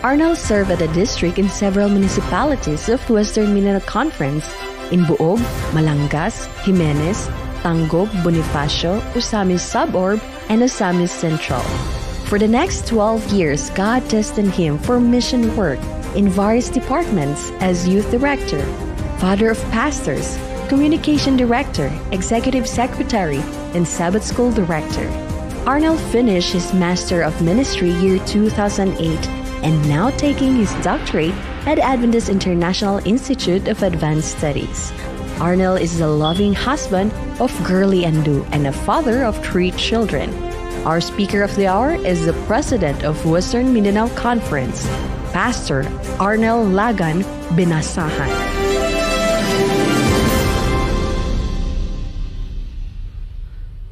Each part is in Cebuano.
Arnel served at the district in several municipalities of Western Mindanao Conference in Buog, Malangas, Jimenez, Tanggob, Bonifacio, Ozamiz Suburb, and Ozamiz Central. For the next 12 years, God destined him for mission work in various departments as youth director, father of pastors, communication director, executive secretary, and Sabbath school director. Arnel finished his Master of Ministry year 2008 and now taking his doctorate at Adventist International Institute of Advanced Studies. Arnel is the loving husband of Girly Andu and a father of 3 children. Our speaker of the hour is the president of Western Mindanao Conference, Pastor Arnel Lagan Binasahan.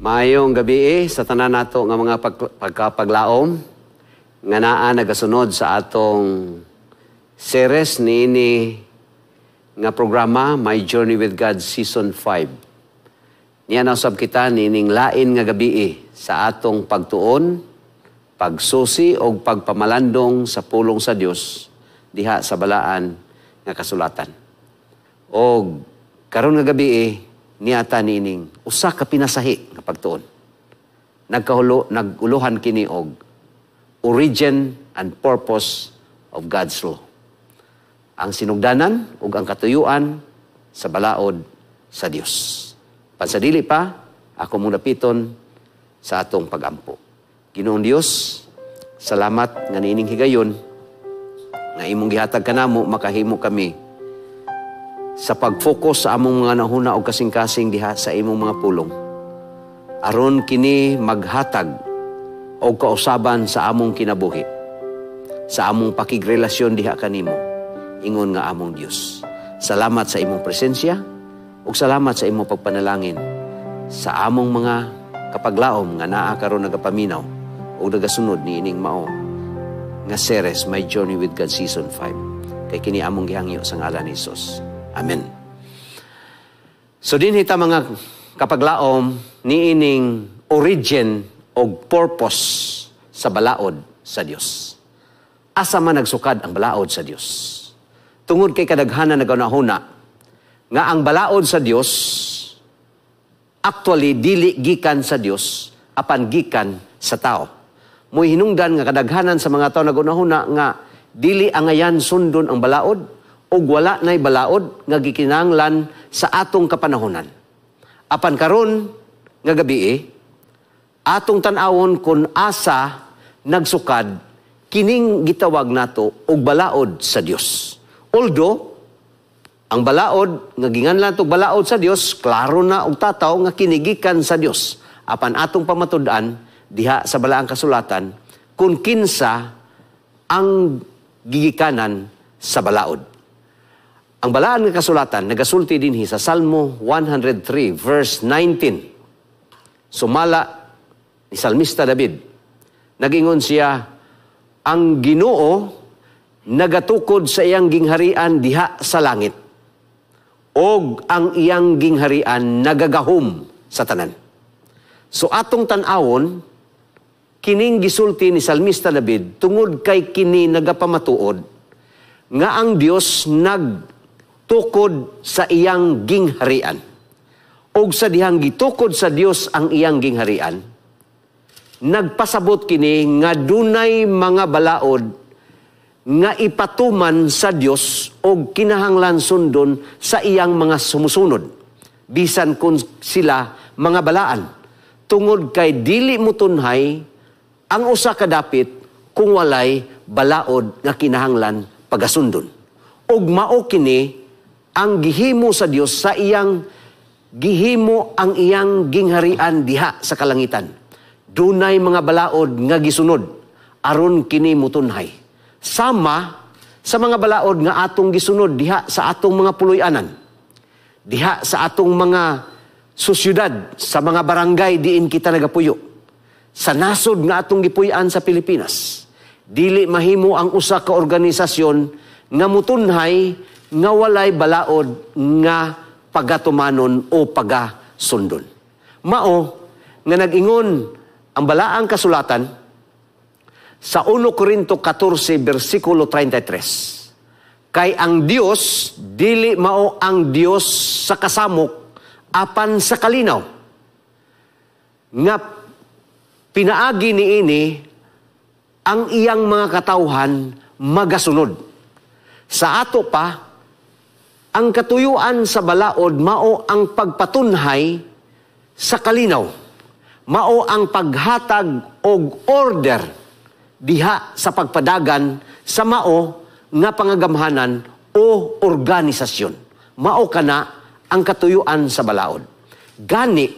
Maayong gabi sa tanan nato nga mga pagkapaglaom nga naa nagasunod sa atong series niini nga programa My Journey with God Season 5. Niya nausab kita niining lain nga gabi sa atong pagtuon, pagsusi og pagpamalandong sa pulong sa Dios diha sa balaan nga kasulatan. Og karon nga gabi niata niining usa ka pinasahi nga pagtuon. Naguluhan kini og origin and purpose of God's law. Ang sinugdanan ug ang katuyuan sa balaod sa Dios. Pansadili pa, ako mong dapiton sa atong pagampo. Ginoong Dios, salamat nga niining higayon nga imong gihatag kanamo makahimo kami sa pag-focus sa among mga nahuna o kasing-kasing diha sa imong mga pulong. Aron kini maghatag o kausaban sa among kinabuhi, sa among pakigrelasyon diha kanimo, ingon nga among Dios. Salamat sa imong presensya ug salamat sa imong pagpanalangin sa among mga kapaglaom nga naa karon nagapaminaw ug nagasunod niining mao nga series My Journey with God Season 5. Kay kini among gihangyo sa ngalan ni Hesus. Amen. So dinhi ta mga kapaglaom niining origin og purpose sa balaod sa Dios. Asa man nagsukad ang balaod sa Dios? Tungod kay kadaghanan nagunahuna nga ang balaod sa Dios actually dili gikan sa Dios apan gikan sa tao. Mo'y hinungdan nga kadaghanan sa mga tao nagunahuna nga dili angayan sundon ang balaod ug wala na'y balaod nga gikinahanglan sa atong kapanahonan. Apan karon nga gabi atong tan-awon kun asa nagsukad kining gitawag nato og balaod sa Dios. Although ang balaod nga ginganlan og balaod sa Dios, klaro na og tataw nga kinigikan sa Dios. Apan atong pamatud-an diha sa balaang kasulatan kun kinsa ang gigikanan sa balaod. Ang balaan nga kasulatan nagasulti dinhi sa Salmo 103 verse 19. Sumala ni Salmista David. Nagingon siya, ang Ginoo nagatukod sa iyang gingharian diha sa langit, og ang iyang gingharian nagagahom sa tanan. So atong tan-awon kining gisulti ni Salmista David tungod kay kini nagapamatuod nga ang Dios nagtukod sa iyang gingharian. Og sa dihang gitukod sa Dios ang iyang gingharian, nagpasabot kini nga dunay mga balaod nga ipatuman sa Dios og kinahanglan sundon sa iyang mga sumusunod, bisan kung sila mga balaan, tungod kay dili mutunhay ang usa ka dapit kung walay balaod nga kinahanglan pagasundon. Og mao kini ang gihimo sa Dios sa iyang gihimo ang iyang gingharian diha sa kalangitan. Dunay mga balaod nga gisunod aron kini mutunhay. Sama sa mga balaod nga atong gisunod diha sa atong mga puloy-anan, diha sa atong mga sosyudad, sa mga barangay diin kita nagapuyo, sa nasod nga atong gipuy-an sa Pilipinas. Dili mahimo ang usa ka organisasyon nga mutunhay nga walay balaod nga pagatumanon o pagasundon. Mao nga nag-ingon ang balaang kasulatan Sa 1 Korinto 14 bersikulo 33, kay ang Dios dili mao ang Dios sa kasamok apan sa kalinaw. Nga pinaagi niini ang iyang mga katawhan magasunod. Sa ato pa, ang katuyuan sa balaod mao ang pagpatunhay sa kalinaw. Mao ang paghatag og order diha sa pagpadagan sa mao nga pangagamhanan o organisasyon. Mao kana ang katuyuan sa balaod. Gani,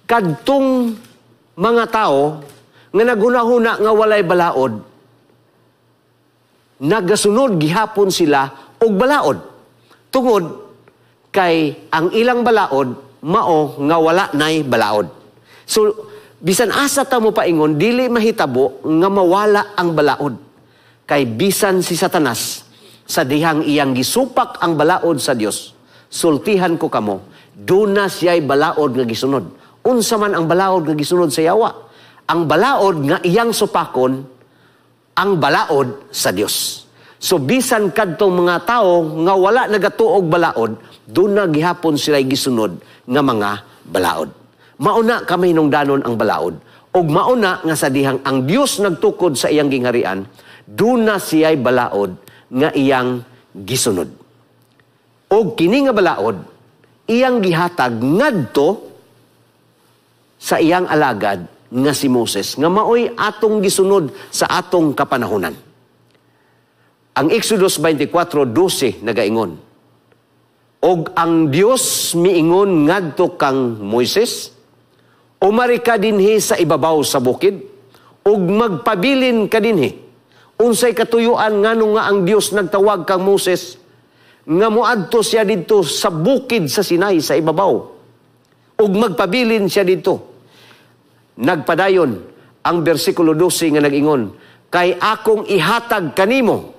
kadtong mga tao nga naghunahuna nga walay balaod, nagasunod gihapon sila og balaod. Tungod kay ang ilang balaod mao nga wala nay balaod. So, bisan asa ta mo paingon, dili mahitabo nga mawala ang balaod. Kay bisan si Satanas, sa dihang iyang gisupak ang balaod sa Dios, sultihan ko kamo, duna siya'y balaod nga gisunod. Unsa man ang balaod nga gisunod sa yawa? Ang balaod nga iyang supakon, ang balaod sa Dios. So bisan kadtong mga tao nga wala nagatuog balaod, duna gihapon sila'y gisunod nga mga balaod. Mauna kami hinungdanon ang balaod. Og mauna nga sa dihang ang Dios nagtukod sa iyang gingharian, duna siya'y balaod nga iyang gisunod. Og kini nga balaod, iyang gihatag ngadto sa iyang alagad nga si Moses, nga maoy atong gisunod sa atong kapanahonan. Ang Exodus 24:12 nagaingon, og ang Dios miingon ngadto kang Moises, umari ka dinhi sa ibabaw sa bukid, ug magpabilin ka dinhi. Unsay katuyuan ngano nga ang Dios nagtawag kang Moses nga moadto siya didto sa bukid sa Sinai sa ibabaw, ug magpabilin siya didto? Nagpadayon ang bersikulo 12 nga nag-ingon, kay akong ihatag kanimo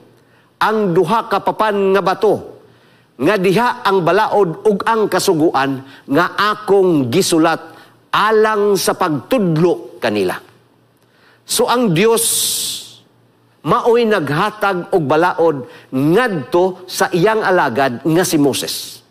ang duha ka papan nga bato, nga diha ang balaod ug ang kasuguan nga akong gisulat alang sa pagtudlo kanila. So ang Dios maoy naghatag og balaod ngadto sa iyang alagad nga si Moses.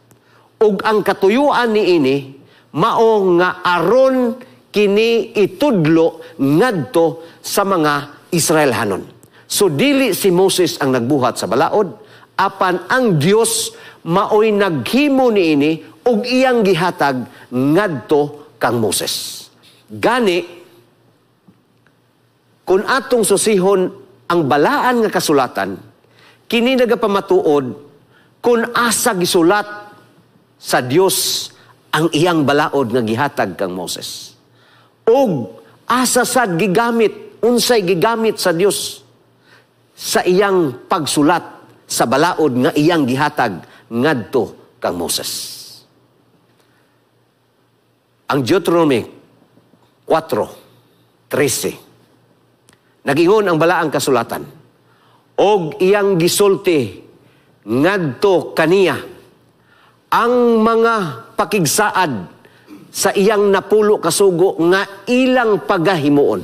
Ug ang katuyuan niini mao nga aron kini itudlo ngadto sa mga Israelhanon. So dili si Moses ang nagbuhat sa balaod, apan ang Dios maoy naghimo niini ug iyang gihatag ngadto kang Moses. Gani kun atong susihon ang balaan nga kasulatan, kini nagapamatuod kun asa gisulat sa Dios ang iyang balaod nga gihatag kang Moses. Og asa sad gigamit, unsay gigamit sa Dios sa iyang pagsulat sa balaod nga iyang gihatag ngadto kang Moses. Ang Deuteronomy 4:13 nagingon ang balaang kasulatan, og iyang gisulti ngadto kaniya ang mga pakigsaad sa iyang 10 kasugo nga ilang pagahimuon.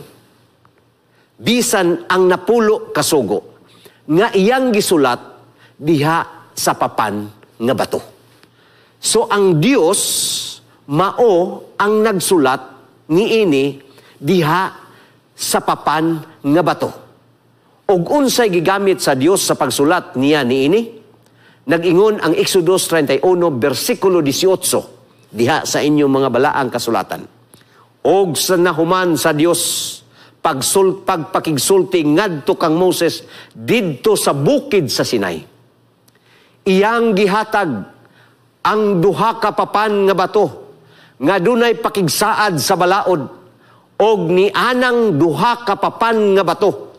Bisan ang 10 kasugo nga iyang gisulat diha sa papan nga bato. So ang Dios mao ang nagsulat niini diha sa papan nga bato. Og unsay gigamit sa Dios sa pagsulat niya niini? Nag-ingon ang Exodus 31 bersikulo 18 diha sa inyong mga balaang kasulatan. Og sa nahuman sa Dios pagpakigsulti ngadto kang Moses didto sa bukid sa Sinai, iyang gihatag ang duha ka papan nga bato nga dunay pakigsaad sa balaod, og nianang duha ka papan nga bato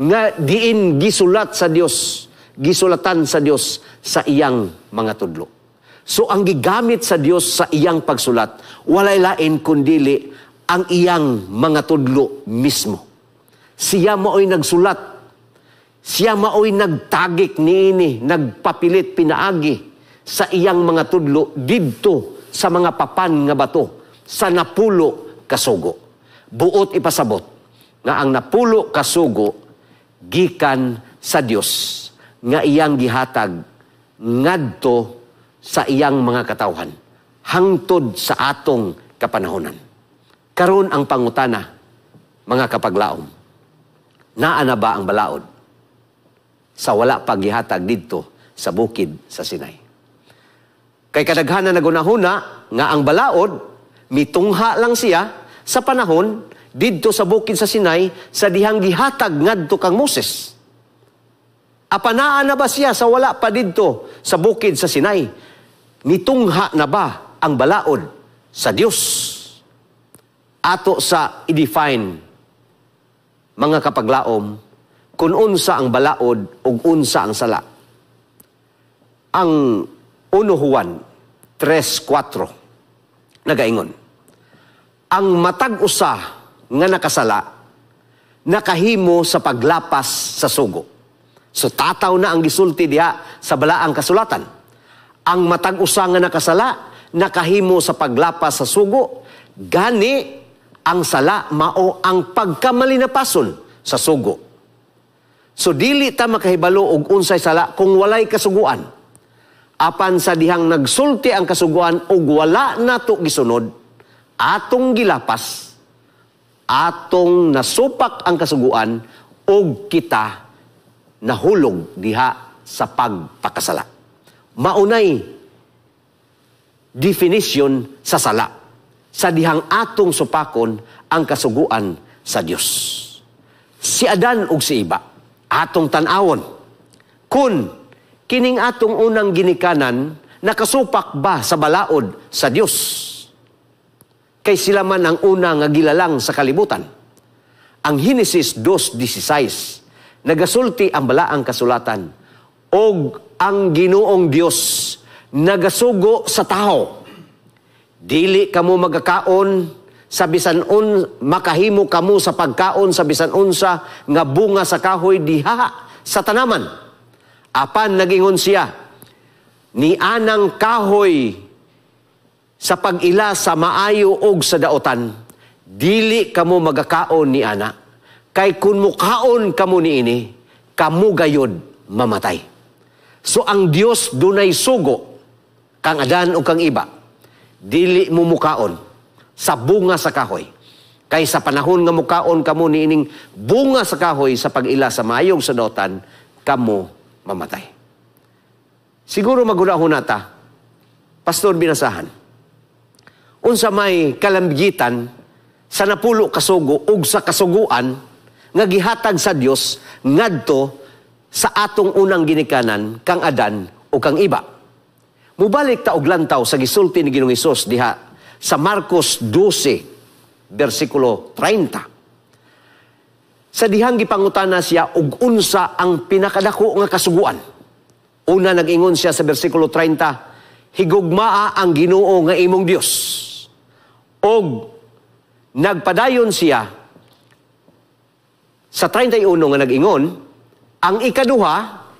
nga diin gisulat sa Dios, gisulatan sa Dios sa iyang mga tudlo. So ang gigamit sa Dios sa iyang pagsulat, walay lain kundili ang iyang mga tudlo mismo. Siya maoy nagsulat. Siya maoy nagtagik niini, nagpapilit pinaagi sa iyang mga tudlo didto sa mga papan nga bato sa 10 kasugo. Buot ipasabot nga ang 10 kasugo gikan sa Dios nga iyang gihatag ngadto sa iyang mga katawhan hangtod sa atong kapanahonan. Karon ang pangutana, mga kapaglaom, naa na ba ang balaod sa wala paggihatag didto sa bukid sa Sinai? Kay kadaghanan nagunahuna nga ang balaod mitungha lang siya sa panahon didto sa bukid sa Sinai sa dihang gihatag ngadto kang Moses. Apan naa na ba siya sa wala pa didto sa bukid sa Sinai? Nitungha na ba ang balaod sa Dios? Ato sa i-define, mga kapaglaom, kung unsa ang balaod ug unsa ang sala. Ang 1 Juan 3:4 nagaingon, ang matag usa nga nakasala nakahimo sa paglapas sa sugo. So tataw na ang gisulti diha sa balaang kasulatan. Ang matag usa nga nakasala nakahimo sa paglapas sa sugo, gani ang sala mao ang pagkamalinapason sa sugo. So dili ta makahibalo og unsay sala kung walay kasuguan. Apan sa dihang nagsulti ang kasuguan og wala nato gisunod, atong gilapas, atong nasupak ang kasuguan og kita nahulog diha sa pagpakasala. Maunay definition sa sala sa dihang atong supakon ang kasuguan sa Dios. Si Adan ug si Iba atong tan-awon kun kining atong unang ginikanan nakasupak ba sa balaod sa Dios? Kay sila man ang una nga gilalang sa kalibutan. Ang Henesis 2:16 nagasulti ang balaang kasulatan, og ang Ginoong Dios nagasugo sa tao, dili kamo magakaon sa bisan un makahimo kamo sa pagkaon sa bisan unsa nga bunga sa kahoy diha sa tanaman. Apan nagingon siya, ni anang kahoy sa pag-ila sa maayo og sa daotan, dili kamo magakaon ni ana, kay kun mukaon kamo niini, kamo gayod mamatay. So ang Dios dunay sugo kang Adan o kang Iba, dili mo mukaon sa bunga sa kahoy. Kay sa panahon nga mukaon kamo niining bunga sa kahoy sa pag-ila sa maayog sa daotan, kamo mamatay. Siguro magunahuna ta, Pastor Binasahan, unsa may kalambigitan sa 10 kasugo ug sa kasuguan nga gihatag sa Dios ngadto sa atong unang ginikanan kang Adan o kang Iba. Mubalik ta og lantaw sa gisulti ni Ginoong Hesus diha sa Marcos 12 bersikulo 30. Sa dihang gipangutana siya og unsa ang pinakadako nga kasuguan. Una nag-ingon siya sa bersikulo 30, higugmaa ang Ginoo nga imong Dios. Og nagpadayon siya sa 31 nga nag-ingon, ang ikaduha,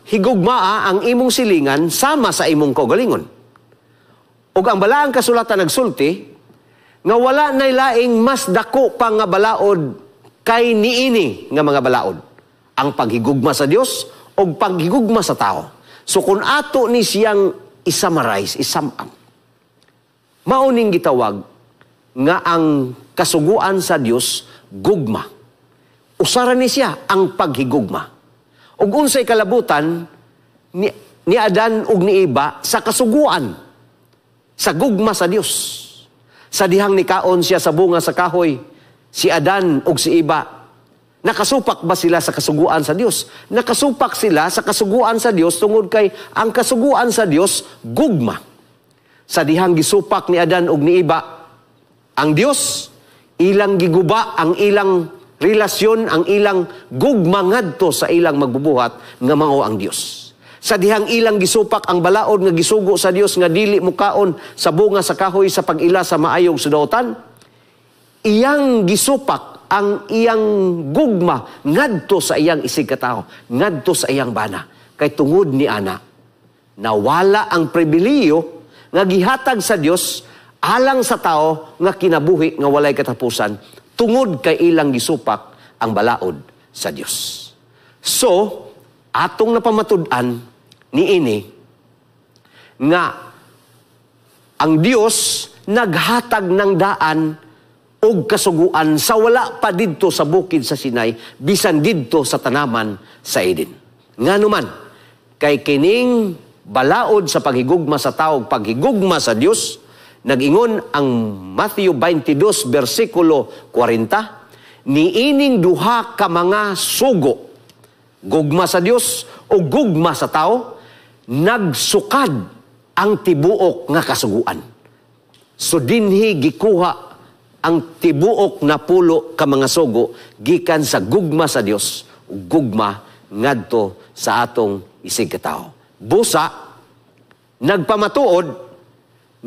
higugmaa ang imong silingan sama sa imong kaugalingon. Og ang balaang kasulatan nagsulti nga wala nay laing mas dako pa nga balaod kay niini nga mga balaod, ang paghigugma sa Dios og paghigugma sa tao. So kung ato ni siyang i-summarize, i-sum up, mauning gitawag nga ang kasuguan sa Dios gugma. Usara ni siya ang paghigugma. Ug unsay kalabutan ni Adan ug ni Iba sa kasuguan sa gugma sa Dios. Sa dihang nikaon siya sa bunga sa kahoy, si Adan ug si Iba, nakasupak ba sila sa kasuguan sa Dios? Nakasupak sila sa kasuguan sa Dios tungod kay ang kasuguan sa Dios gugma. Sa dihang gisupak ni Adan ug ni Iba ang Dios, ilang giguba ang ilang relasyon, ang ilang gugma ngadto sa ilang magbubuhat nga mao ang Dios. Sa dihang ilang gisupak ang balaod nga gisugo sa Dios nga dili mukaon sa bunga sa kahoy sa pag-ila sa maayog sudotan, iyang gisupak ang iyang gugma ngadto sa iyang isigkatawo, ngadto sa iyang bana. Kay tungod ni ana, nawala ang pribilehiyo nga gihatag sa Dios alang sa tao nga kinabuhi nga walay katapusan, tungod kay ilang gisupak ang balaod sa Dios. So, atong napamatud-an niini nga ang Dios naghatag ng daan og kasuguan sa wala pa didto sa bukid sa Sinai, bisan didto sa tanaman sa Eden. Ngano man, kay kining balaod sa paghigugma sa tao, paghigugma sa Dios, nag-ingon ang Matthew 22 bersikulo 40, niining duha ka mga sugo, gugma sa Dios o gugma sa tao, nagsukad ang tibuok nga kasuguan. So dinhi gikuha ang tibuok na 10 ka mga sugo gikan sa gugma sa Dios, gugma ngadto sa atong isig katawo. Busa nagpamatuod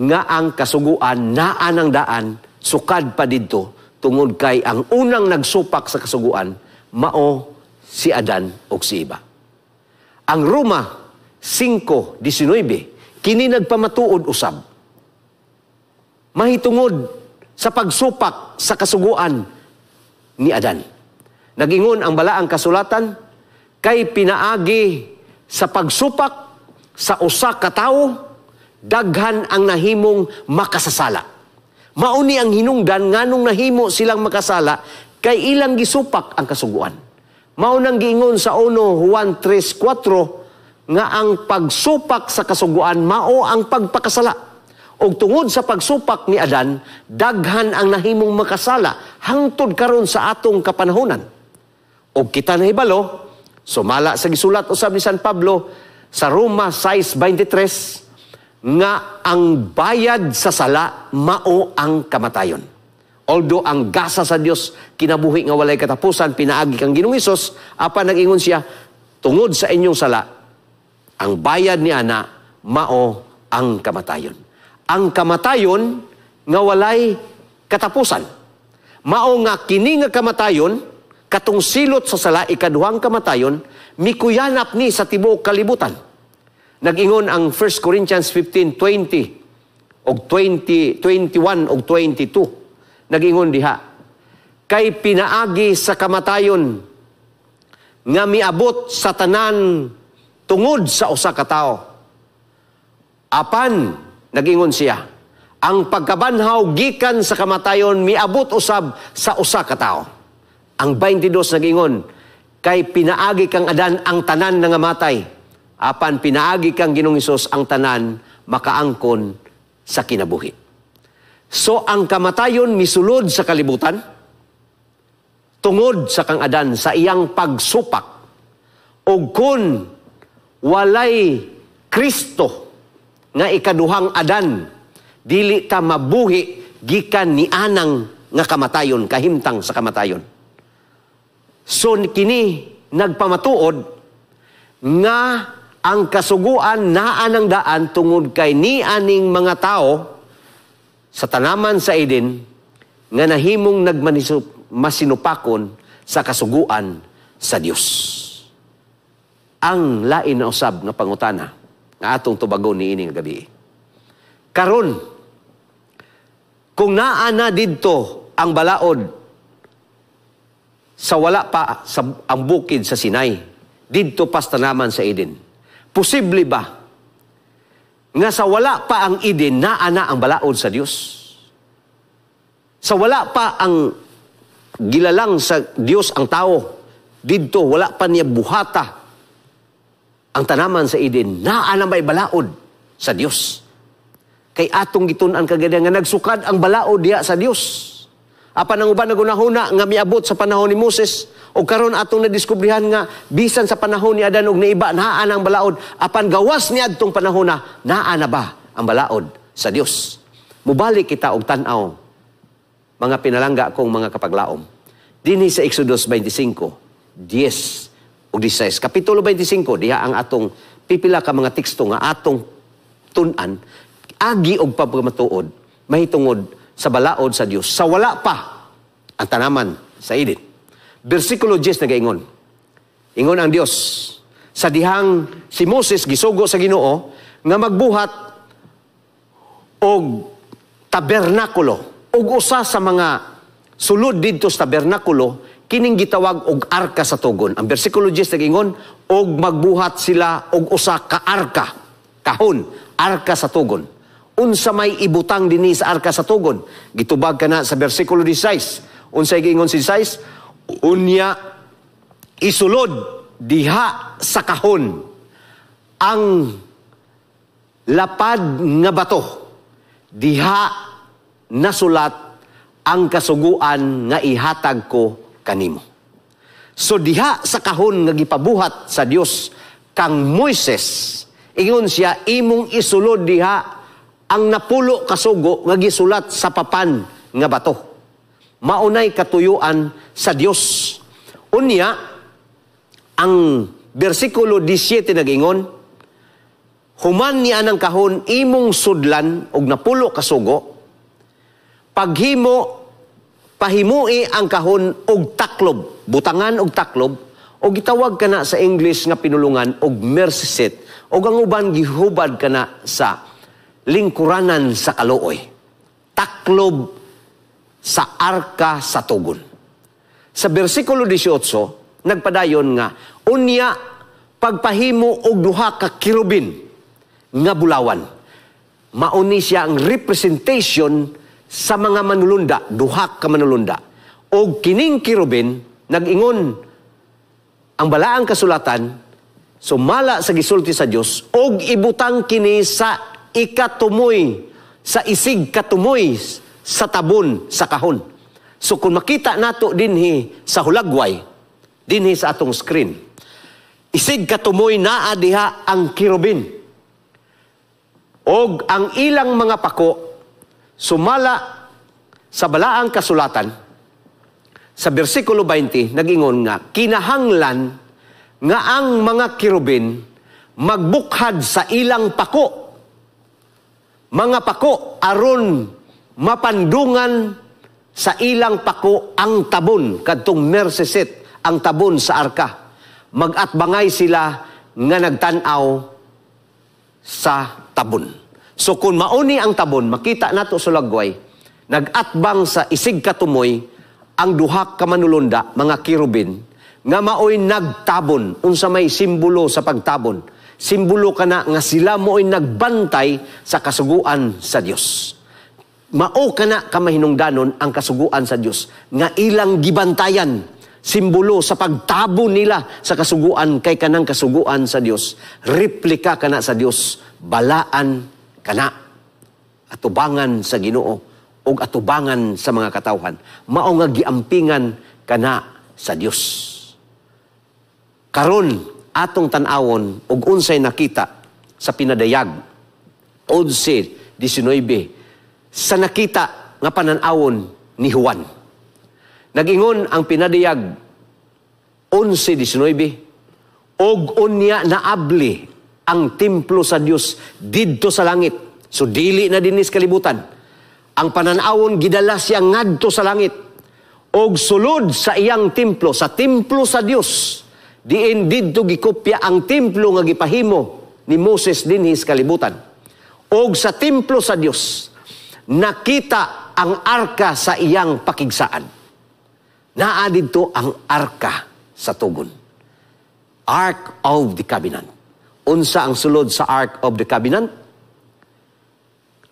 nga ang kasuguan naa ng daan sukad pa didto, tungod kay ang unang nagsupak sa kasuguan mao si Adan ug si Eva. Ang Roma 5:19 kini nagpamatuod usab mahitungod sa pagsupak sa kasuguan ni Adan. Nagingon ang balaang kasulatan, kay pinaagi sa pagsupak sa usa ka tawo, daghan ang nahimong makasasala. Mauni ang hinungdan nganong nahimo silang makasala, kay ilang gisupak ang kasuguan. Mao nang giingon sa 1 Juan 3:4 nga ang pagsupak sa kasuguan mao ang pagpakasala. Og tungod sa pagsupak ni Adan, daghan ang nahimong makasala hangtod karon sa atong kapanahonan. Og kita nahibalo, sumala sa gisulat usab ni San Pablo sa Roma 6:23 nga ang bayad sa sala mao ang kamatayon. Although ang gasa sa Dios kinabuhi nga walay katapusan pinaagi kang Ginoong Hesus, apan nag-ingon siya, tungod sa inyong sala, ang bayad ni ana mao ang kamatayon. Ang kamatayon nga walay katapusan. Mao nga kini nga kamatayon, katong silot sa sala, ikaduhang kamatayon, mikuyanap ni sa tibuok kalibutan. Nag-ingon ang 1 Corinthians 15:20 og 20, 21 og 22. Nag-ingon diha, kay pinaagi sa kamatayon nga miabot sa tanan tungod sa usa ka tawo. Apan nag-ingon siya, ang pagkabanhaw gikan sa kamatayon miabot usab sa usa ka tawo. Ang 22 nag-ingon, kay pinaagi kang Adan ang tanan nga matay, apan pinaagi kang Ginoong Hesus ang tanan makaangkon sa kinabuhi. So ang kamatayon misulod sa kalibutan tungod sa kang Adan sa iyang pagsupak. Og kun walay Kristo nga ikaduhang Adan, dili ta mabuhi gikan ni anang nga kamatayon, kahimtang sa kamatayon. So kini nagpamatuod nga ang kasuguan naa ng daan tungod kay ni aning mga tao sa tanaman sa Eden nga nahimong nagmasinupakon sa kasuguan sa Dios. Ang lain na usab nga pangutana nga atong tubagon niini nga gabi. Karon, kung naa na didto ang balaod sa wala pa sa ang bukid sa Sinai, didto pa sa tanaman sa Eden, posible ba nga sa wala pa ang Eden, naa na ang balaod sa Dios? Sa wala pa ang gilalang sa Dios ang tao, didto wala pa niya buhata ang tanaman sa Eden, naa na may balaod sa Dios? Kay atong gitun-an kagada nga nagsukad ang balaod diha sa Dios. Apan ang uban nagunahuna nga miabot sa panahon ni Moses, o karon atong nadiskubrihan nga bisan sa panahon ni Adan og ni Eva naa ang balaod, apan gawas ni adtong panahon na naa na ba ang balaod sa Dios? Mubalik kita og tan-aw, mga pinalangga kong mga kapaglaom, dinhi sa Exodus 25:10 ug 16. Kapitulo 25, diha ang atong pipila ka mga teksto nga atong tun-an agi og pagmatuod mahitungod sa balaod sa Dios sa wala pa ang tanaman sa Eden. Bersikulo 10 nagaingon. Ingon ang Dios sa dihang si Moses gisugo sa Ginoo nga magbuhat og tabernakulo, og usa sa mga sulod didto sa tabernakulo Kining gitawag og arka sa tugon. Ang bersikulo 10 nagingon, og magbuhat sila og usa ka arka, kahon, arka sa tugon. Unsa may ibutang dinhi sa arka sa tugon? Gitubag kana sa bersikulo 16. Unsay giingon si 16? Unya isulod diha sa kahon ang lapad nga bato, diha nasulat ang kasuguan nga ihatag ko kanimo. So diha sa kahon nga gipabuhat sa Dios kang Moises, ingon siya, imong isulod diha ang 10 kasugo nga gisulat sa papan nga bato. Maunay katuyuan sa Dios. Unya ang bersikulo 17 nagingon, human niya ng kahon imong sudlan og 10 kasugo, paghimo pahimui ang kahon og taklob, butangan og taklob, og gitawag kana sa English nga pinulungan og mercy seat, og ang uban gihubad kana sa lingkuranan sa kaluoy. Taklob sa arka sa tugon. Sa bersikulo 18, nagpadayon nga, unya pagpahimo og duha ka kerubin nga bulawan. Mauni siya ang representation sa mga manulunda, duha ka manulunda. Og kining kerubin, nag-ingon ang balaang kasulatan, sumala sa gisulti sa Dios, og ibutang kini sa ikatumoy, sa isig katumoy sa tabon sa kahon. So kung makita nato dinhi sa hulagway, dinhi sa atong screen, isig katumoy naa diha ang kerubin. Og ang ilang mga pako sumala sa balaang kasulatan, sa bersikulo 20, nag-ingon nga, kinahanglan nga ang mga kerubin magbukhad sa ilang pako. Mga pako aron mapandungan sa ilang pako ang tabon, kadtong mercy seat, ang tabon sa arka. Magatbangay sila nga nagtan-aw sa tabon. So kung mauni ang tabon, makita nato sa lagway, nagatbang sa isig katumoy ang duha ka manulunda, mga kerubin, nga maoy nagtabon, unsa may simbolo sa pagtabon. Simbolo kana nga sila mo'y nagbantay sa kasuguan sa Dios. Mao kana kamahinungdanon ang kasuguan sa Dios nga ilang gibantayan, simbolo sa pagtabon nila sa kasuguan kay kanang kasuguan sa Dios. Replika kana sa Dios, balaan kana, atubangan sa Ginoo ug atubangan sa mga katawhan. Mao nga giampingan kana sa Dios. Karon atong tan-awon og unsay nakita sa Pinadayag 11:19 sa nakita nga panan-awon ni Juan. Nag-ingon ang Pinadayag 11:19, og unya naabli ang templo sa Dios didto sa langit. So dili na dinis kalibutan. Ang panan-awon gidala siya ngadto sa langit og sulod sa iyang templo, sa templo sa Dios. Diin didto gikopya ang templo nga gipahimo ni Moses dinhi sa kalibutan. Og sa templo sa Dios nakita ang arka sa iyang pakigsaan. Naa didto ang arka sa tugon. Ark of the Covenant. Unsa ang sulod sa Ark of the Covenant?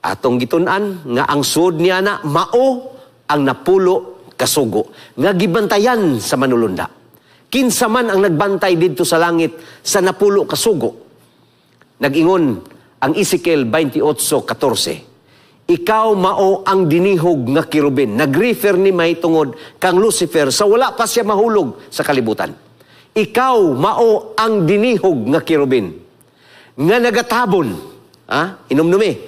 Atong gitun-an nga ang sud niya na mao ang 10 kasugo nga gibantayan sa manulunda. Kinsa man ang nagbantay didto sa langit sa 10 kasugo? Nag-ingon ang Ezekiel 28:14, ikaw mao ang dinihog nga kerubin. Nag-refer ni may tungod kang Lucifer sa wala pa siya mahulog sa kalibutan. Ikaw mao ang dinihog nga kerubin nga nagatabon. Ah, inumnumi.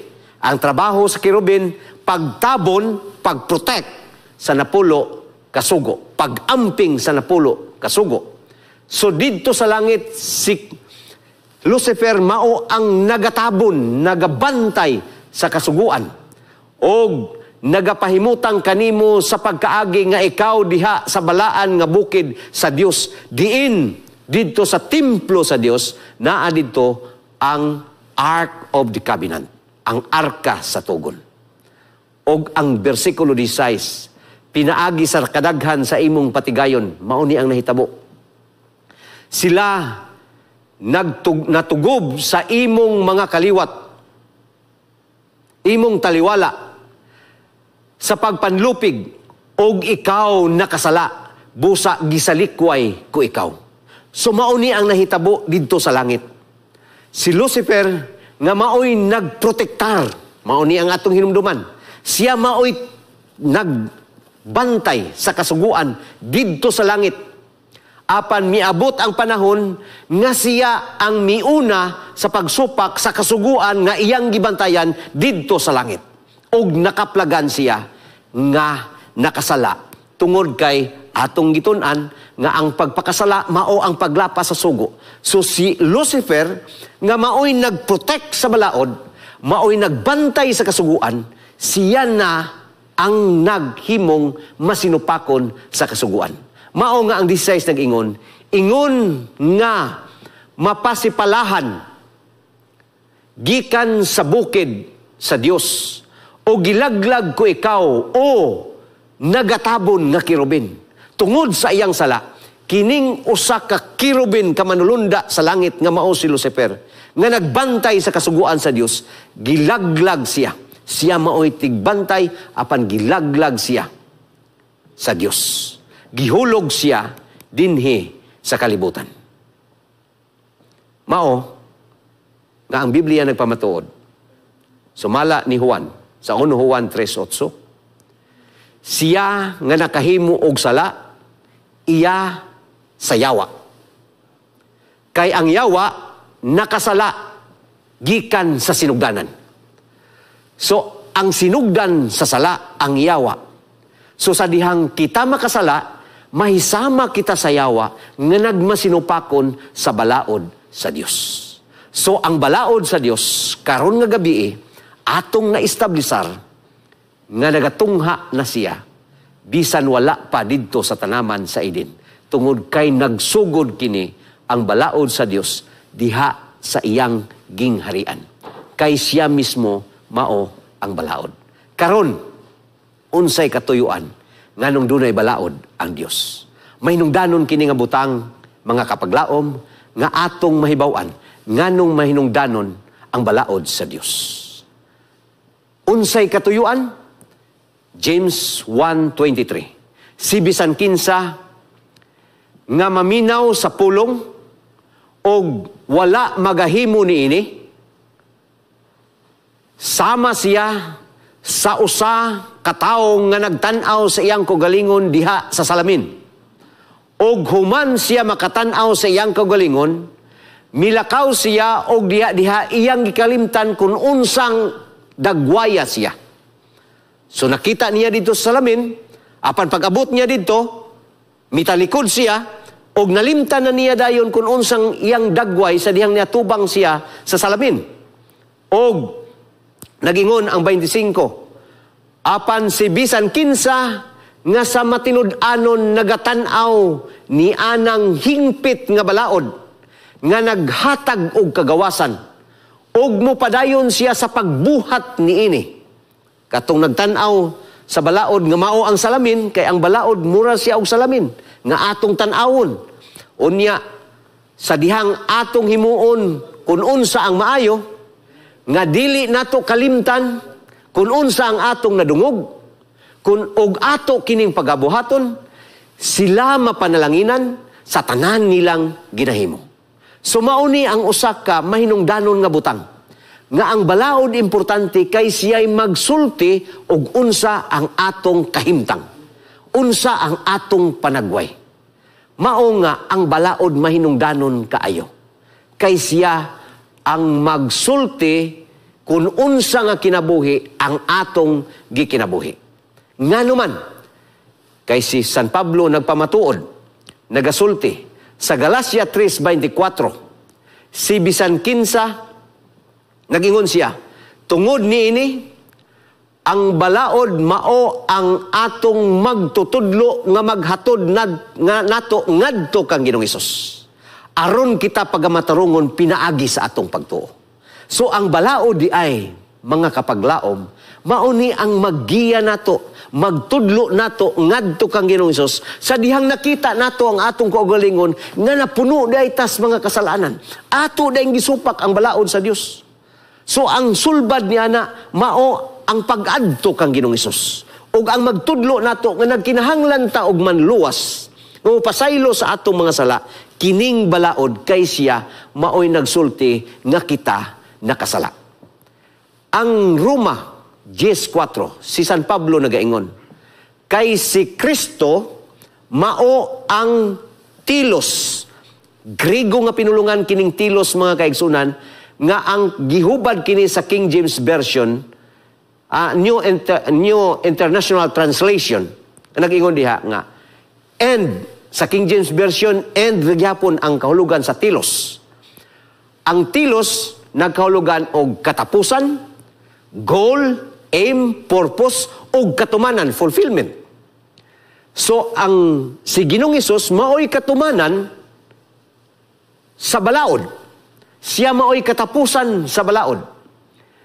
Ang trabaho sa kerubin, pagtabon, pagprotect sa 10 kasugo, pagamping sa 10 kasugo. So didto sa langit si Lucifer mao ang nagatabon, nagabantay sa kasuguan og nagapahimutang kanimo sa pagkaagi nga ikaw diha sa balaan nga bukid sa Dios. Diin didto sa templo sa Dios naa didto ang Ark of the Covenant, ang arka sa tugon. Og ang bersikulo 16, Pinaagi sa kadaghan sa imong patigayon, mao ni ang nahitabo. Sila natugob sa imong mga kaliwat, imong taliwala, sa pagpanlupig, og ikaw nakasala, busa gisalikway ko ikaw. So mao ni ang nahitabo didto sa langit. Si Lucifer nga maoy nagprotektar, mao ni ang atong hinumduman. Siya maoy nagbantay sa kasuguan didto sa langit. Apan miabot ang panahon nga siya ang miuna sa pagsupak sa kasuguan nga iyang gibantayan didto sa langit. Og nakaplagan siya nga nakasala tungod kay atong gitun-an nga ang pagpakasala mao ang paglapas sa sugo. So si Lucifer nga maoy nagprotect sa balaod, maoy nagbantay sa kasuguan, siya na ang naghimong masinupakon sa kasuguan. Mao nga ang 16 nag-ingon, ingon nga mapasipalahan gikan sa bukid sa Dios o gilaglag ko ikaw o nagatabon nga kerubin. Tungod sa iyang sala, kining usa ka kerubin ka manulunda sa langit nga mao si Lucifer, nga nagbantay sa kasuguan sa Dios, gilaglag siya. Siya maoy tigbantay apan gilaglag siya sa Dios. Gihulog siya dinhi sa kalibutan. Mao nga ang Biblia nagpamatuod. Sumala ni Juan sa 1 Juan 3:8, siya nga nakahimo og sala, iya sa yawa. Kay ang yawa nakasala gikan sa sinugdanan. So ang sinugdan sa sala ang yawa. So sa dihang kita makasala, mahisama kita sa yawa nga nagmasinupakon sa balaod sa Dios. So ang balaod sa Dios karon nga gabi atong naestablisar nga nagatungha na siya bisan wala pa didto sa tanaman sa Eden, tungod kay nagsugod kini ang balaod sa Dios diha sa iyang gingharian. Kay siya mismo mao ang balaod. Karon unsay katuyuan nganong dunay balaod ang Dios? Mahinungdanon kini nga butang, mga kapaglaom, nga atong mahibaw-an nganong mahinungdanon ang balaod sa Dios. Unsay katuyuan? James 1:23. Si bisan kinsa nga maminaw sa pulong og wala magahimo niini, sama siya sa usa ka tawo nga nagtan-aw sa iyang kaugalingon diha sa salamin. Og human siya makatan-aw sa iyang kaugalingon, milakaw siya og diha iyang gikalimtan kung unsang dagwaya siya. So nakita niya dito sa salamin, apan pag-abot niya dito, mitalikod siya, og nalimtan na niya dayon kung unsang iyang dagway sa dihang niatubang siya sa salamin. Og nagingon ang 25, apan si bisan kinsa nga sa matinud-anon nagatan-aw ni anang hingpit nga balaod nga naghatag og kagawasan, og mopadayon siya sa pagbuhat niini. Katong nagtan-aw sa balaod nga mao ang salamin, kay ang balaod mura siya og salamin nga atong tan-awon. Unya sa dihang atong himuon kun unsa ang maayo, nga dili nato kalimtan kun unsa ang atong nadungog, kun og ato kining pagabuhaton, sila mapanalanginan sa tanan nilang ginahimo. So mao ni ang usa ka mahinungdanon nga butang, nga ang balaod importante kay siya'y magsulti og unsa ang atong kahimtang, unsa ang atong panagway. Mao nga ang balaod mahinungdanon kaayo, kay siya ang magsulti kung unsa nga kinabuhi ang atong gikinabuhi. Nganuman, kay si San Pablo nagpamatuod, nagasulti sa Galacia 3:24, si bisan kinsa, nagingon siya, tungod niini, ang balaod mao ang atong magtutudlo nga maghatod nga nato ngadto kang Ginoong Hesus, aron kita pagamatarungon pinaagi sa atong pagtuo. So ang balaod di ay, mga kapaglaom, Mao ni ang maggiya nato, magtudlo nato ngadto kang Ginoong Hesus sa dihang nakita nato ang atong kaugalingon nga napuno diay tas mga kasalanan. Ato dayong gisupak ang balaod sa Dios. So ang sulbad niya na mao ang pag-adto kang Ginoong Hesus. Ug ang magtudlo nato nga nagkinahanglan ta og manluwas, nga mopasaylo sa atong mga sala, kining balaod kay siya maoy nagsulti nga kita nakasala. Ang Roma 10:4, si San Pablo nagaingon, kay si Kristo mao ang tilos. Griego nga pinulungan kining tilos, mga kaigsunan, nga ang gihubad kini sa King James Version, New International Translation, nag-ingon diha nga and sa King James Version, and gyapon ang kahulugan sa tilos. Ang tilos nagkahulugan og katapusan, goal, aim, purpose ug katumanan, fulfillment. So ang si Ginoong Hesus maoy katumanan sa balaod. Siya maoy katapusan sa balaod.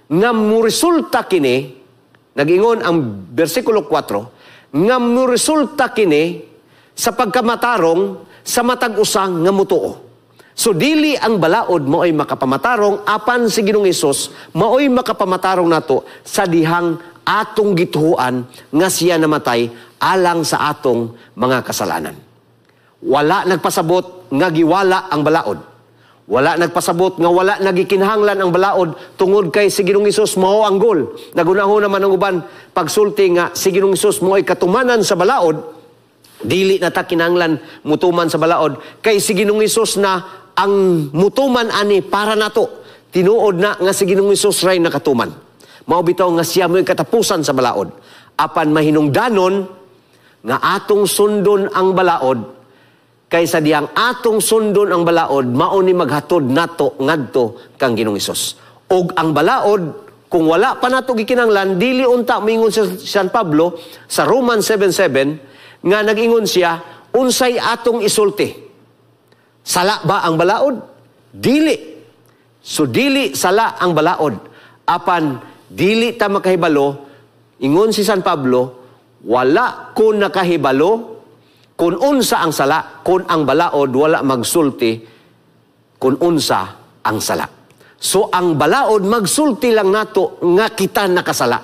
Nga muresulta kini, nag-ingon ang bersikulo 4, nga muresulta kini sa pagkamatarong sa matag usa nga mutuo. So dili ang balaod maoy makapamatarong, apan si Ginoong Hesus maoy makapamatarong nato sa dihang atong gituohan nga siya namatay alang sa atong mga kasalanan. Wala nagpasabot nga giwala ang balaod. Wala nagpasabot nga wala nagikinahanglan ang balaod tungod kay si Ginoong Hesus mao ang goal. Nagunahon naman ang uban pagsulti nga si Ginoong Hesus mao'y katumanan sa balaod, dili na ta kinahanglan mutuman sa balaod kay si Ginoong Hesus na ang mutuman ani para nato. Tinuod na nga si Ginoong Hesus ray nakatuman. Mao bitaw nga siya mo'y katapusan sa balaod. Apan mahinungdanon nga atong sundon ang balaod, kaysa diyang atong sundon ang balaod, mao ni maghatod nato ngadto kang Ginoong Hesus. Og ang balaod, kung wala pa nato gikinahanglan, dili unta moingon si San Pablo sa Romans 7:7 nga nag-ingon siya, unsay atong isulti? Sala ba ang balaod? Dili. So dili sala ang balaod. Apan dili ta makahibalo, ingon si San Pablo, wala ko nakahibalo kung unsa ang sala, kung ang balaod wala magsulti kung unsa ang sala. So ang balaod magsulti lang nato nga kita nakasala.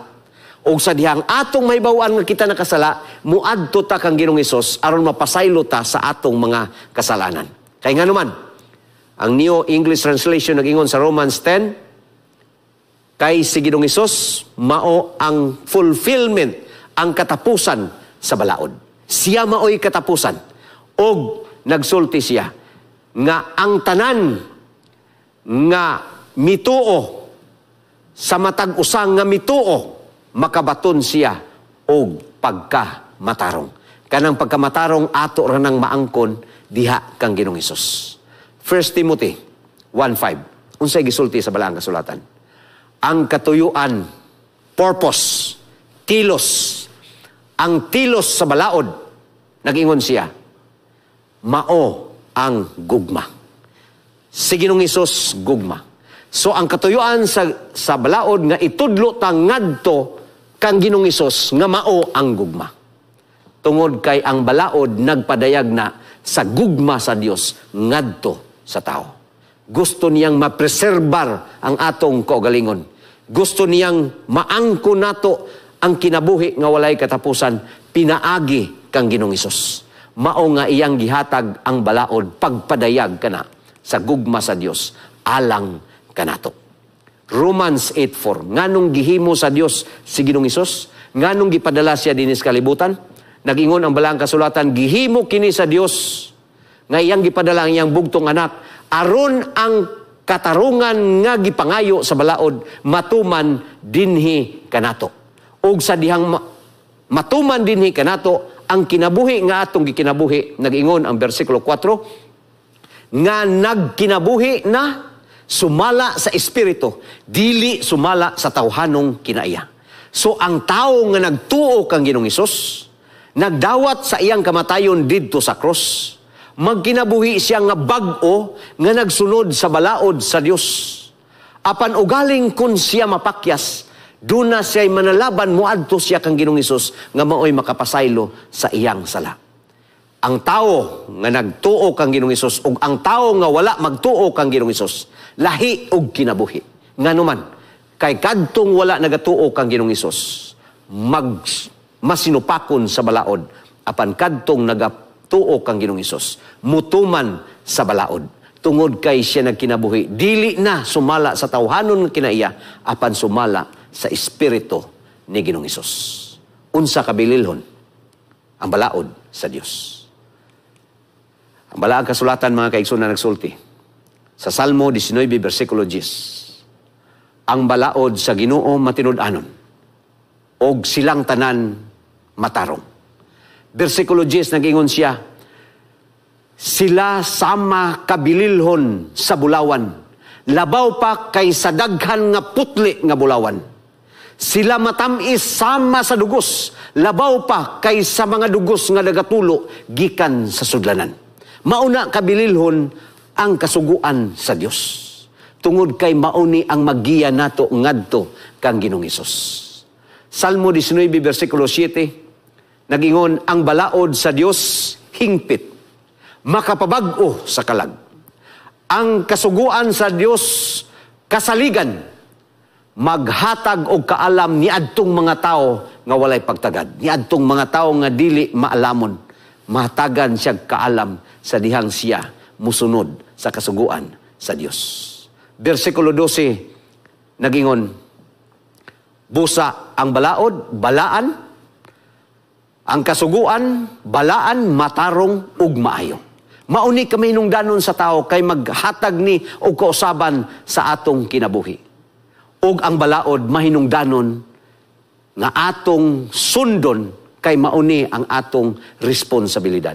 Og sa dihang atong mahibaw-an nga kita nakasala, muadto ta kang Ginoong Hesus aron mapasaylo ta sa atong mga kasalanan. Kay nganuman, ang New English Translation nag-ingon sa Romans 10, kay si Ginoong Hesus mao ang fulfillment, ang katapusan sa balaod. Siya maoy katapusan. Og nagsulti siya nga ang tanan nga mituo sa matag usa nga mituo makabaton siya og pagkamatarong. Kanang pagkamatarong ato ra nang maangkon diha kang Ginoong Hesus. 1 Timothy 1:5. Unsay gisulti sa balaang kasulatan? Ang katuyuan, purpose, tilos. Ang tilos sa balaod, nag-ingon siya, mao ang gugma. Si Ginoong Hesus, gugma. So ang katuyuan sa balaod nga itudlo ta ngadto kang Ginoong Hesus nga mao ang gugma. Tungod kay ang balaod nagpadayag na sa gugma sa Dios ngadto sa tao. Gusto niyang mapreserbar ang atong kaugalingon. Gusto niyang maangko nato ang kinabuhi nga walay katapusan, pinaagi kang Ginoong Hesus. Mao nga iyang gihatag ang balaod pagpadayag kana sa gugma sa Dios alang kanato. Romans 8:4, nganong gihimo sa Dios si Ginoong Hesus? Nganong gipadala siya dinhi sa kalibutan? Nag-ingon ang balaang kasulatan, gihimo kini sa Dios nga iyang gipadala ang iyang bugtong anak aron ang katarungan nga gipangayo sa balaod matuman dinhi kanato. Og sa dihang matuman dinhi kanato ang kinabuhi nga atong gikinabuhi, nag-ingon ang bersikulo 4 nga nagkinabuhi na sumala sa espiritu, dili sumala sa tawhanong kinaiya. So ang tawo nga nagtuo kang Ginoong Hesus, nagdawat sa iyang kamatayon didto sa krus, magkinabuhi siya nga bag-o nga nagsunod sa balaod sa Dios. Apan ugaling kun siya mapakyas, Duna siya'y manalaban, muadto siya kang Ginoong Hesus nga maoy makapasaylo sa iyang sala. Ang tao nga nagtuo kang Ginoong Hesus ug ang tao nga wala magtuo kang Ginoong Hesus, lahi og kinabuhi. Nganuman, kay kadtong wala nagatuo kang Ginoong Hesus, mag masinupakon sa balaod, apan kadtong nagatuo kang Ginoong Hesus, mutuman sa balaod. Tungod kay siya nagkinabuhi, dili na sumala sa tawhanon nga kinaiya, apan sumala sa espiritu ni Ginoong Hesus. Unsa kabililhon ang balaod sa Dios. Ang balaang kasulatan, mga kaigsoon, na nagsulti sa Salmo 19 bersikulo 10. Ang balaod sa Ginoo matinud-anon og silang tanan matarong. Bersikulo 10, nag-ingon siya, sila sama kabililhon sa bulawan, labaw pa kay sa daghan nga putli nga bulawan. Sila matamis sama sa dugos, labaw pa kay sa mga dugos nga nagatulo gikan sa sudlanan. Mauna kabililhon ang kasuguan sa Dios. Tungod kay mauni ang magiya nato ngadto kang Ginoong Hesus. Salmo 19 bersikulo 7, nagingon, ang balaod sa Dios hingpit, makapabag-o sa kalag. Ang kasuguan sa Dios kasaligan, maghatag og kaalam niadtong mga tao nga walay pagtagad, niadtong mga tao nga dili maalamon, mahatagan siya kaalam sa dihang siya musunod sa kasuguan sa Dios. Bersikulo 12, nagingon, busa ang balaod, balaan, ang kasuguan, balaan, matarong ug maayo. Mauni kami hinungdanon sa tao kay maghatag ni og kausaban sa atong kinabuhi. Ug ang balaod mahinungdanon nga atong sundon kay mauni ang atong responsibilidad.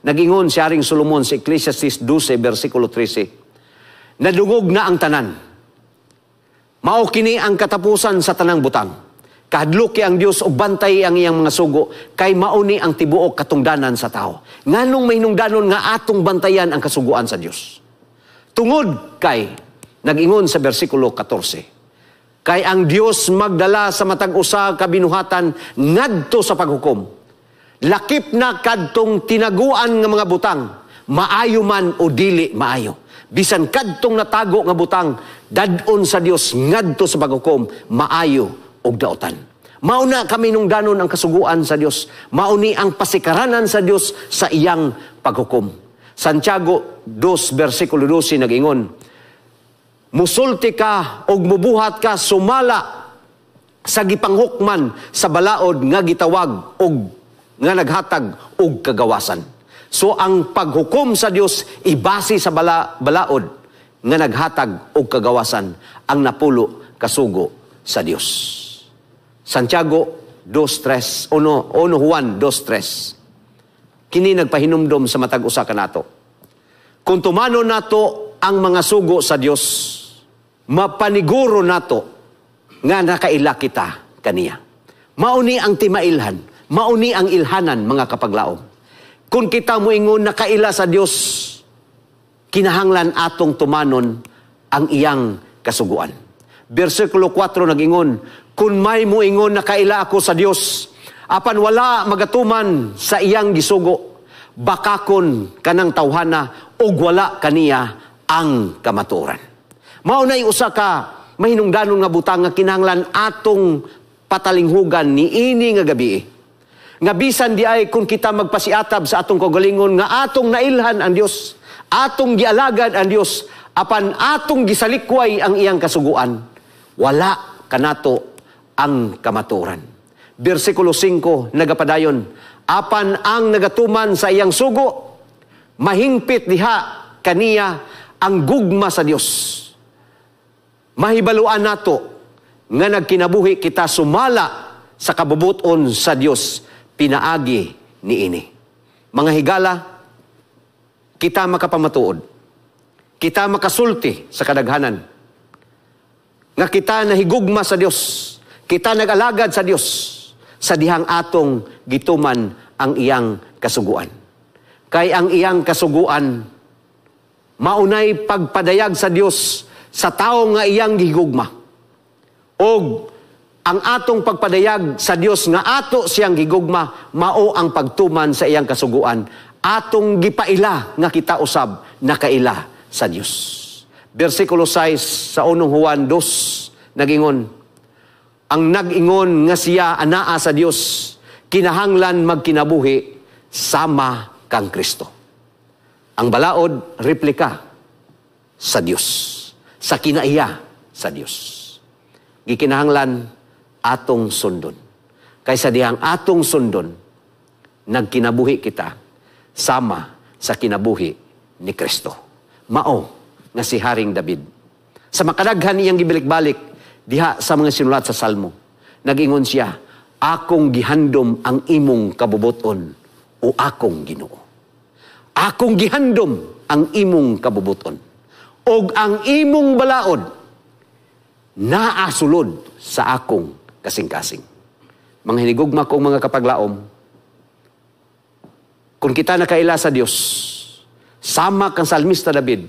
Nagingon si Haring Solomon sa Ecclesiastes 12 versikulo 13, nadungog na ang tanan. Mao kini ang katapusan sa tanang butang. Kahadluki ang Dios ug bantay ang iyang mga sugo kay mauni ang tibuok katungdanan sa tao. Nganong mahinungdanon nga atong bantayan ang kasuguan sa Dios? Tungod kay nag-ingon sa bersikulo 14, kay ang Dios magdala sa matag usa ka binuhatan ngadto sa paghukom. Lakip na kadtong tinaguan nga mga butang, maayo man o dili maayo. Bisan kadtong natago nga butang, dad-on sa Dios ngadto sa paghukom, maayo og daotan. Mauna kami nung danon ang kasuguan sa Dios. Mauni ang pasikaranan sa Dios sa iyang paghukom. Santiago 2 versikulo 12 nag-ingon, musulti ka og mubuhat ka sumala sa gipanghukman sa balaod nga gitawag og nga naghatag og kagawasan. So ang paghukom sa Dios ibase sa balaod nga naghatag og kagawasan ang napulo kasugo sa Dios. Santiago 2:3, 1 Juan 2:3. Kini nagpahinumdom sa matag usa kanato. Kung tumanon nato ang mga sugo sa Dios, mapaniguro nato nga nakaila kita kaniya. Mauni ang timailhan, mauni ang ilhanan, mga kapaglaom. Kung kita moingon nakaila sa Dios, kinahanglan atong tumanon ang iyang kasuguan. Bersikulo 4 nagingon, kung may moingon nakaila ako sa Dios, apan wala magatuman sa iyang gisugo, bakakon kanang tawhana ug wala kaniya ang kamatuoran. Mao nay usa ka mahinungdanon nga butang nga kinahanglan atong patalinghugan niini nga gabi. Nga bisan di ay kung kita magpasiatab sa atong kaugalingon nga atong nailhan ang Dios, atong gialagad ang Dios, apan atong gisalikway ang iyang kasuguan, wala kanato ang kamatuoran. Bersikulo 5 nagapadayon, apan ang nagatuman sa iyang sugo, mahingpit diha kaniya ang gugma sa Dios. Mahibaluan nato nga nagkinabuhi kita sumala sa kabubuton sa Dios pinaagi niini. Mga higala, kita makapamatuod, kita makasulti sa kadaghanan, nga kita nahigugma sa Dios, kita nag-alagad sa Dios sa dihang atong gituman ang iyang kasuguan. Kay ang iyang kasuguan maunay pagpadayag sa Dios sa tawo nga iyang gihigugma. Og Ang atong pagpadayag sa Dios nga ato siyang gigugma mao ang pagtuman sa iyang kasuguan. Atong gipaila nga kita usab nakaila sa Dios. Bersikulo 6 sa unong Juan 2 nagingon, ang nag-ingon nga siya anaa sa Dios kinahanglan magkinabuhi sama kang Kristo. Ang balaod replika sa Dios, sa kinaiya sa Dios. Gikinahanglan atong sundon. Kaysa dihang atong sundon, nagkinabuhi kita sama sa kinabuhi ni Kristo. Mao nga si Haring David. Sa makadaghan iyang gibilik-balik diha sa mga sinulat sa Salmo, nag-ingon siya, akong gihandom ang imong kabubuton o akong Ginoo. Akong gihandom ang imong kabubuton. Og ang imong balaod naa sulod sa akong kasing-kasing. Mga hinigugma kong mga kapaglaom, kung kita nakaila sa Dios, sama kang salmista David,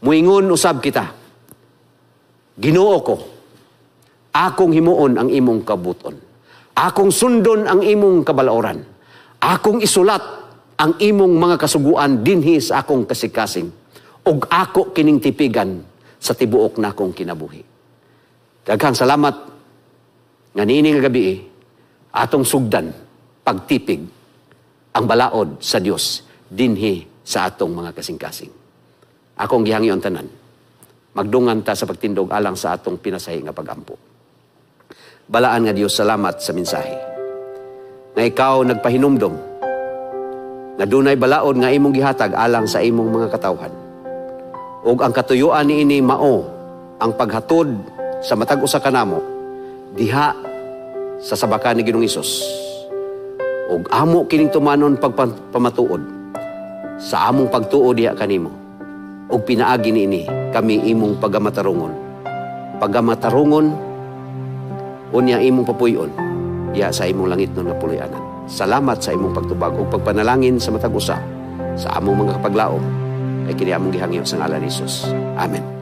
muingon usab kita, Ginoo ko, akong himuon ang imong kabuton. Akong sundon ang imong kabalaoran. Akong isulat ang imong mga kasuguan dinhi sa akong kasikasing. Ug ako kining tipigan sa tibuok nakong kinabuhi. Daghang salamat nga niini nga gabi atong sugdan pagtipig ang balaod sa Dios dinhi sa atong mga kasing-kasing. Akong gihangyo ang tanan. Magdungan ta sa pagtindog alang sa atong pinasahi nga pagampo. Balaan nga Dios, salamat sa mensahe. Nga ikaw nagpahinumdom nga dunay balaod nga imong gihatag alang sa imong mga katawhan. Ug ang katuyuan niini mao ang paghatod sa matag usa kanamo diha sa sabakan ni Ginoong Hesus. Ug amo kining tumanon pagpamatuod sa among pagtuo diha kanimo. Ug pinaagi niini kami imong pagamatarungon. Pagamatarungon unya imong papuy-on diha sa imong langit nga puloy-anan. Salamat sa imong pagtubag ug pagpanalangin sa matag usa sa among mga kapaglaom. Kay kini among gihangyo sa ngalan ni Hesus. Amen.